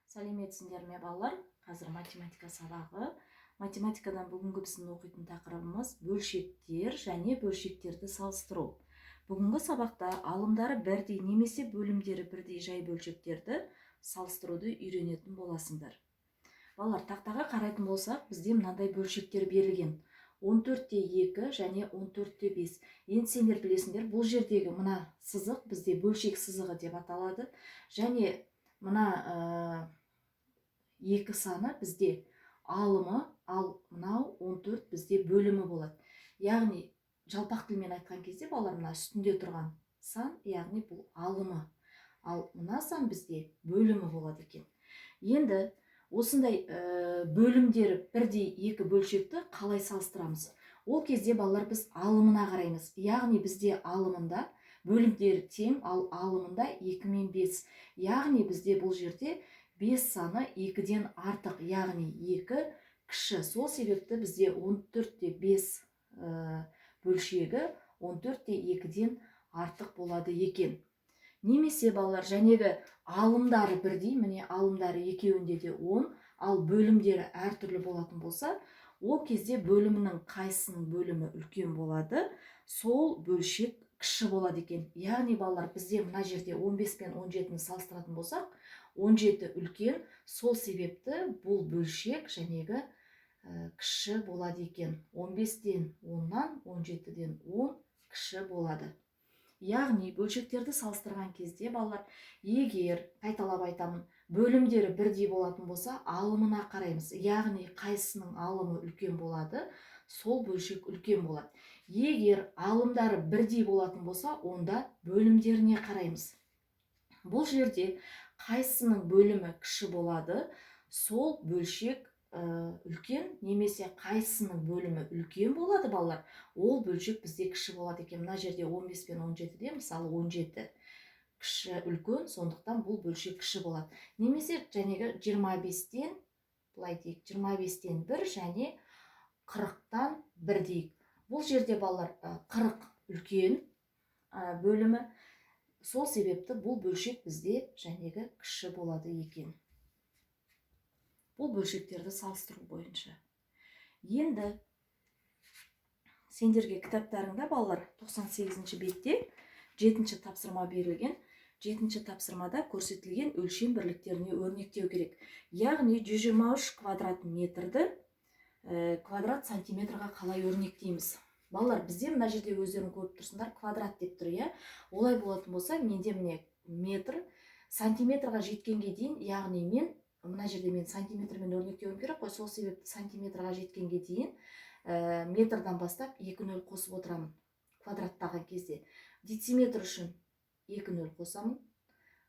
Сәлеметсіңдер ме, балалар! Қазір математика сабағы. Математикадан бүгінгі біздің оқитын тақырыбымыз – бөлшектер және бөлшектерді салыстыру. Бүгінгі сабақта алымдары бірдей немесе бөлімдері бірдей жай бөлшектерді салыстыруды үйренетін боласыңдар. Балалар, тақтаға қарайтын болсақ, бізде мынандай бөлшектер берілген: 14-те 2 және 14-те 5. Енді сендер білесіңдер, бұл жердегі мына сызық бізде бөлшек сызығы деп аталады және мына екі саны бізде алымы, ал мынау 14 бізде бөлімі болады. Яғни жалпақ тілмен айтқан кезде, балалар, мына үстінде тұрған сан, яғни бұл алымы, ал мына сан бізде бөлімі болады екен. Енді осындай бөлімдері бірдей екі бөлшекті қалай салыстырамыз? Ол кезде, балалар, біз алымына қараймыз. Яғни бізде алымында бөлімдері тең, ал алымында 2 мен 5. Яғни бізде бұл жерде 5 саны 2-ден артық, яғни 2 кіші. Сол себепті бізде 14-те 5 бөлшегі 14-те 2-ден артық болады екен. Немесе, балалар, жәнегі алымдары бірдей, міне, алымдары екеуінде де 10, ал бөлімдері әртүрлі болатын болса, ол кезде бөлімінің қайсысының бөлімі үлкен болады, сол бөлшек кіші болады екен. Яғни, балалар, бізде мына жерде 15 пен 17-ні салыстыратын болсақ, 17 үлкен, сол себепті бұл бөлшек жәнегі кіші болады екен. 15-тен 10-нан, 17-ден 10 кіші болады. Яғни бөлшектерді салыстырған кезде, балалар, егер, қайталап айтамын, бөлімдері бірдей болатын болса, алымына қараймыз. Яғни қайсысының алымы үлкен болады, сол бөлшек үлкен болады. Егер алымдары бірдей болатын болса, онда бөлімдеріне қараймыз. Бұл жерде қайсысының бөлімі кіші болады, сол бөлшек үлкен немесе қайсысының бөлімі үлкен болады, балалар, ол бөлшек бізде кіші болады екен. Мына жерде 15 пен 17-де, мысалы, 17 кіші, үлкен, сондықтан бұл бөлшек кіші болады. Немесе жәнегі 25-тен, былай дейік, 25-тен 1 және 40-тан 1 дейік. Бұл жерде, балалар, 40 үлкен бөлімі, сол себепті бұл бөлшек бізде жәнегі кіші болады екен. Бұл бөлшектерді салыстыру бойынша. Енді сендерге кітаптарыңда, балалар, 98 бетте жетінші тапсырма берілген. Жетінші тапсырмада көрсетілген өлшем бірліктеріне өрнектеу керек. Яғни 123 квадрат метрді квадрат сантиметрға қалай өрнектейміз? Балалар, бізде мына жерде өздерің көріп тұрсыңдар, квадрат деп тұр, иә. Олай болатын болса, менде, міне, метр сантиметрға жеткенге дейін, яғни мен мына жерде мен сантиметрмен өрнектеуім керек қой, сол себепті сантиметрға жеткенге дейін метрдан бастап 2 нөл қосып отырамын. Квадраттаған кезде дециметр үшін 2 нөл қосамын,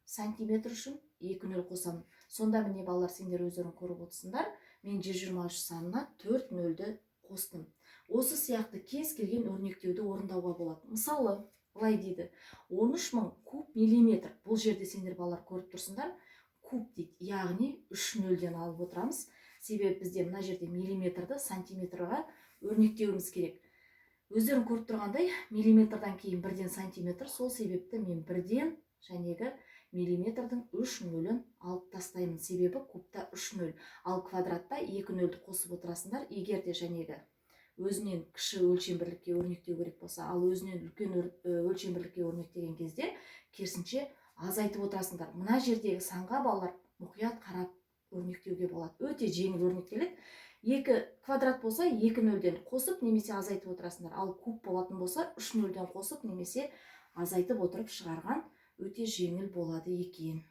сантиметр үшін 2 нөл қосамын. Сонда, міне, балалар, сендер өздерің көріп отырсыңдар, мен 123 санына 4 нөлді қостым. Осы сияқты кез келген өрнектеуді орындауға болады. Мысалы, былай дейді: 13 мың куб миллиметр. Бұл жерде сендер, балалар, көріп тұрсыңдар, куб дейді, яғни үш нөлден алып отырамыз, себебі бізде мына жерде миллиметрді сантиметрға өрнектеуіміз керек. Өздерің көріп тұрғандай, миллиметрдан кейін бірден сантиметр, сол себепті мен бірден жәнегі миллиметрдің үш нөлін алып тастаймын, себебі кубта үш нөл, ал квадратта екі нөлді қосып отырасыңдар, егер де жәнегі өзінен кіші өлшем бірлікке өрнектеу керек болса. Ал өзінен үлкен өлшем бірлікке өрнектеген кезде керісінше азайтып отырасыңдар. Мына жердегі санға, балалар, мұқият қарап өрнектеуге болады, өте жеңіл өрнектеледі. Екі квадрат болса, екі нөлден қосып немесе азайтып отырасыңдар, ал куб болатын болса, үш нөлден қосып немесе азайтып отырып шығарған өте жеңіл болады екен.